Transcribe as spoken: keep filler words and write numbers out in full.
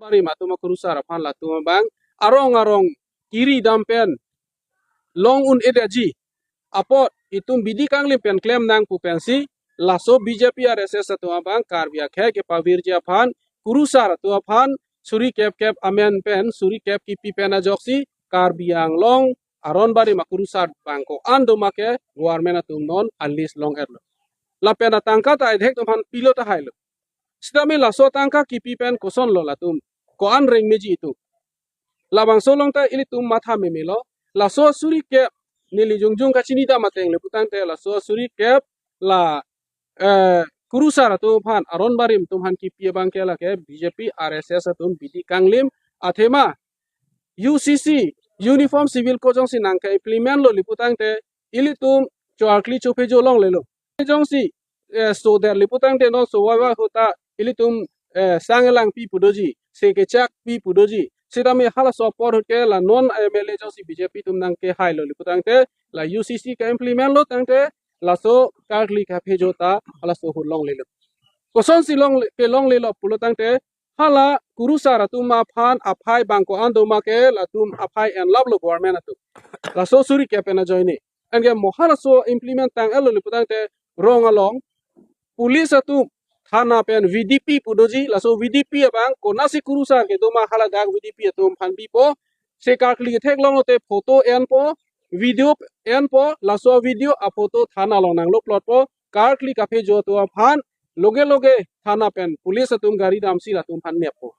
Barim atum akurusar aphan latum abang arong arong kiri dam pen long un-edetji apot itum bidi kanglim pen klem nang pu pensi laso B J P R S S atum abang Karbi akhei kepavirji aphan kurusar atum aphan suri kep kep amen pen suri kep kipi pen ajoksi Karbi Anglong aron barim akurusar bang ko-an doma ke government atum non unleash long-etlo. Lapen atangka ta edhek atum aphan pilo tahai lo. Sitame laso atangka kipi pen kosonlo latum ko-an rengmeji itum. Labangso along ta ilitum matha memelo. Laso suri kep neli jongjong kachini dam ateng le putangte laso suri kep la eh, kurusar atum aphan aron barim atum aphan kipi abang ke lake B J P R S S atum bidi kanglim athema U C C Uniform Civil Code jongsi nangke-implement lo le putangte ilitum cho-arkli chophejo longlelo. Jongsi eh, soder le putangte non sowai wa hota ilitum eh, sang elang pi pu doji, se kechak pi pu doji. Sitame halaso apor ahut ke la non M L A jongsi B J P atum nangkehailo le putangte la U C C ke-implement lo tangte laso karkli kaphejo ta halaso ahut longlelo. Kosonsi long kelonglelo pulo tangte hala kurusar atum aphan aphai bang ko-an doma ke latum aphai enlaplo government atum. Laso suri kep pen ajoine. Anke mo halaso implement tang-etlo le putangte rong along police atum thana pen V D P pu doji, laso V D P abang konasi kurusar kedoma hala dak V D P atum aphan bipo. Se karkli ketheklong lote photo enpo, video enpo, laso video aphoto thana along nanglo plotpo, karkli kaphejo atum aphan loge loge thana pen police atum gari damsi latum aphan neppo.